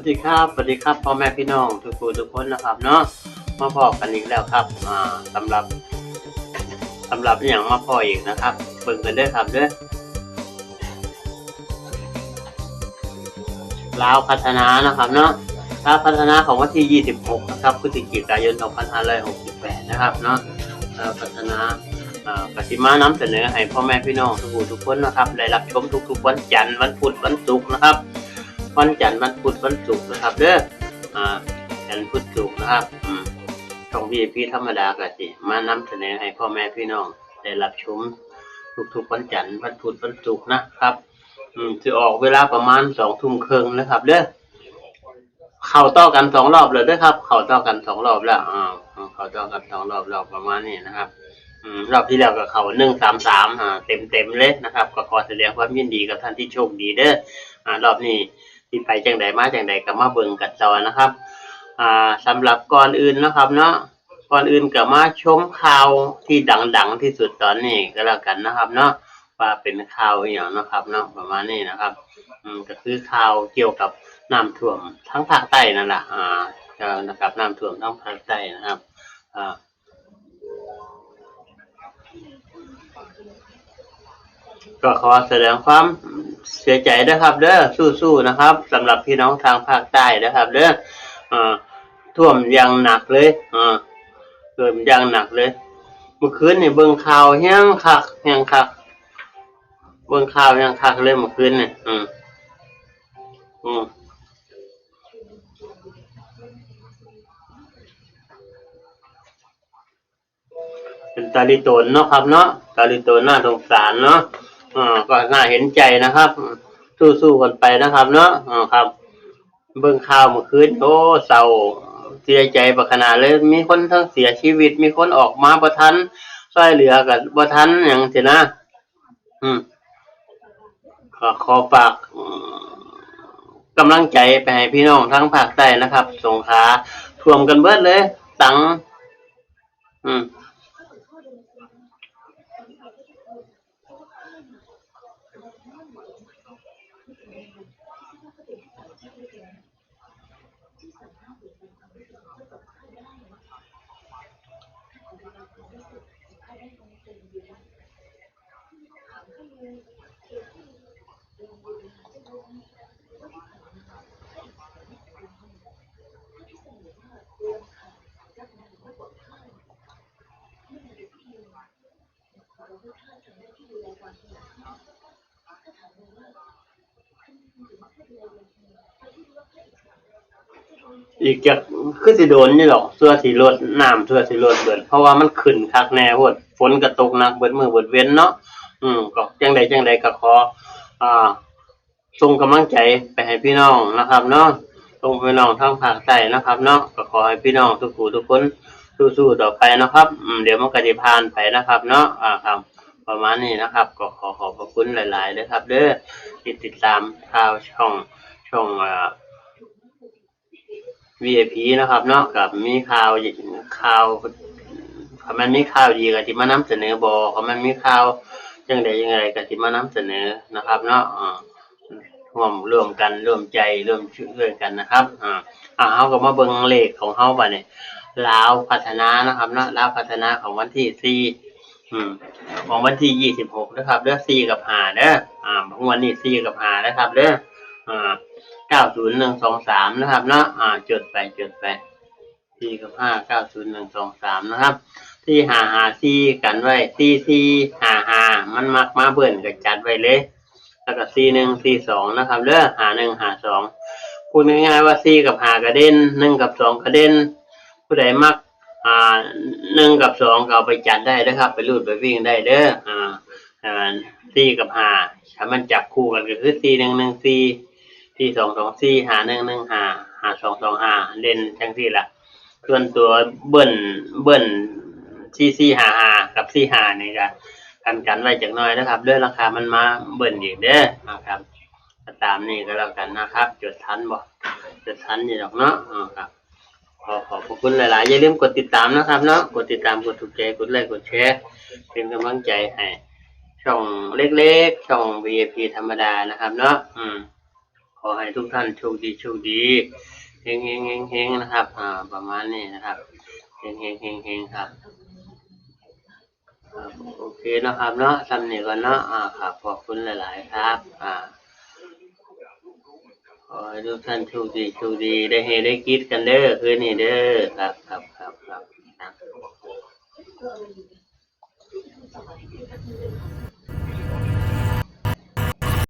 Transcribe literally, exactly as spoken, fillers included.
สวัสดีครับ สวัสดีครับ พ่อแม่พี่น้องทุกผู้ทุกคนนะครับเนาะ มาพ้อกันอีกแล้วครับ อ่า สำหรับ สำหรับอหย่างมาพ้ออีกนะครับ เบิ่งกันเด้อครับเด้อ ลาวพัฒนานะครับเนาะ ลาวพัฒนาของวันที่ยี่สิบหกนะครับ พฤศจิกายน สองพันห้าร้อยหกสิบแปด นะครับเนาะ ลาวพัฒนา อ่า ก็สิมานำเสนอให้พ่อแม่พี่น้องทุกผู้ทุกคนนะครับ ได้รับชมทุกๆวันจันทร์ วันพุธ วันศุกร์นะครับ วันจันทร์ วันพุธ วันศุกร์นะครับเด้อ อ่า จันทร์ พุธ ศุกร์นะครับ อืม ช่อง วี ไอ พี ธรรมดาก็สิมานำเสนอให้พ่อแม่พี่น้องได้รับชมทุกๆวันจันทร์ วันพุธ วันศุกร์นะครับ อืม สิออกเวลาประมาณสองทุ่มครึ่งนะครับเด้อ เข้าต่อกันสองรอบแล้วเด้อครับ เข้าต่อกันสองรอบแล้ว อ่า เข้าต่อกันสองรอบแล้วประมาณนี้นะครับ อืม รอบที่แล้วก็เข้าหนึ่งสามสาม อ่า เต็มๆเลยนะครับ ก็ขอแสดงความยินดีกับท่านที่โชคดีเด้อ อ่า รอบนี้สิไปจังใดมาจังใดก็มาเบิ่งกันต่อนะครับ อ่า สำหรับก่อนอื่นนะครับเนาะ ก่อนอื่นก็มาชมข่าวที่ดังๆที่สุดตอนนี้ก็แล้วกันนะครับเนาะ ว่าเป็นข่าวอหย่างเนาะครับเนาะ ประมาณนี้นะครับ อืม ก็คือข่าวเกี่ยวกับน้ำท่วมทั้งภาคใต้นั่นแหละ อ่า เอ่อ นะครับ น้ำท่วมทั้งภาคใต้นะครับ อ่า ก็ขอแสดงความเสียใจนะครับเด้อ สู้ๆนะครับ สำหรับพี่น้องทางภาคใต้นะครับเด้อ อ่า ท่วมอย่างหนักเลย อ่า ท่วมอย่างหนักเลย เมื่อคืนนี่เบิ่งข่าวแฮงคัก แฮงคัก เบิ่งข่าวแฮงคักเลยเมื่อคืนนี่ อืม อืม เป็นตาลีโตนเนาะครับเนาะ ตาลีโตนน่าสงสารเนาะ อ่า ก็น่าเห็นใจนะครับ สู้ๆกันไปนะครับเนาะ อ่า ครับ เบิ่งข่าวเมื่อคืน โอ้ เศร้า เสียใจบักขนาดเลย มีคนทั้งเสียชีวิต มีคนออกมาบ่ทัน ซ่อยเหลือก็บ่ทันหยังซี้นะ อืม ขอ ขอฝาก อืม กำลังใจไปให้พี่น้องทั้งภาคใต้นะครับ สงขลา ท่วมกันเบิดเลย ตัง อืม อีกจัก คือสิโดนอยู่ดอก เทื่อสิลด น้ำเทื่อสิลดเบิด เพราะว่ามันขึ้นคักแน่โพด ฝนก็ตกหนักเบิดมื้อเบิดเว็นเนาะ อืม ก็จั่งใดจั่งใดก็ขอ อ่า ส่งกำลังใจไปให้พี่น้องนะครับเนาะ ส่งพี่น้องทางภาคใต้นะครับเนาะ ก็ขอให้พี่น้องทุกผู้ทุกคนสู้ๆต่อไปนะครับ อืม เดี๋ยวมันก็สิผ่านไปนะครับเนาะ อ่า ครับ ประมาณนี้นะครับ ก็ขอขอบพระคุณหลายๆเลยครับเด้อ ที่ติดตามข่าวช่อง ช่อง อ่า วี ไอ พี นะครับเนาะ กับมีข่าว ข่าว คันมันมีข่าวดีก็สิมานำเสนอบ่ คันมันมีข่าวจั่งใดจั่งใดก็สิมานำเสนอนะครับเนาะ อ่า ร่วม ร่วมกัน ร่วมใจ ร่วมช่วยกันนะครับ อ่า อ่า เฮาก็มาเบิ่งเลขของเฮาบัดนี้ ลาวพัฒนานะครับเนาะ ลาวพัฒนาของวันที่สี่ อืม ของวันที่ยี่สิบหกนะครับเด้อ สี่กับห้าเด้อ อ่า งวดนี้สี่กับห้านะครับเด้อ อ่า เก้าศูนย์หนึ่งสองสาม นะครับเนาะ อ่า จดไป จดไป สี่กับห้า เก้าศูนย์หนึ่งสองสาม นะครับ สี่ห้าห้าสี่ กันไว้ สี่สี่ห้าห้า มันมักมาเบิ้ลก็จัดไว้เลย แล้วก็ สี่หนึ่งสี่สอง นะครับเด้อ ห้าหนึ่งห้าสอง พูดง่ายๆว่า สี่กับห้าก็เด่น หนึ่งกับสองก็เด่น ผู้ใดมัก อ่า หนึ่งกับสองก็เอาไปจัดได้เด้อครับ ไปรูดไปวิ่งได้เด้อ อ่า อ่า สี่กับห้า ถ้ามันจับคู่กันก็คือ สี่หนึ่งหนึ่งสี่ สี่สองสองสี่ ห้าหนึ่งหนึ่งห้า ห้าสองสองห้า เด่นจั่งซี้ล่ะ ส่วนตัวเบิ้ล เบิ้ล สี่สี่ห้าห้า กับ สี่ห้า นี่ก็กัน กันไว้จักหน่อยนะครับเด้อ ราคามันมาเบิ้ลอีกเด้อนะครับ ก็ตามนี้ก็แล้วกันนะครับ จดทันบ่ จดทันอยู่ดอกเนาะ อ่า ครับ ขอขอบพระคุณหลายๆ อย่าลืมกดติดตามนะครับเนาะ กดติดตาม กดถูกใจ กดไลค์ กดแชร์ เป็นกำลังใจให้ช่องเล็กๆ ช่อง วี ไอ พี ธรรมดานะครับเนาะ อืม ขอให้ทุกท่านโชคดีโชคดี เฮงเฮงเฮงเฮงนะครับ อ่า ประมาณนี้นะครับ เฮงเฮงเฮงเฮงครับ ครับ โอเคเนาะครับเนาะ ส่ำนี้ก่อนเนาะ อ่า ครับ ขอบคุณหลายๆครับ อ่า ขอให้ทุกท่านโชคดีโชคดี ได้เฮได้กรี๊ดกันเด้อ คืนนี้เด้อ ครับ ครับ ครับ ครับ ครับ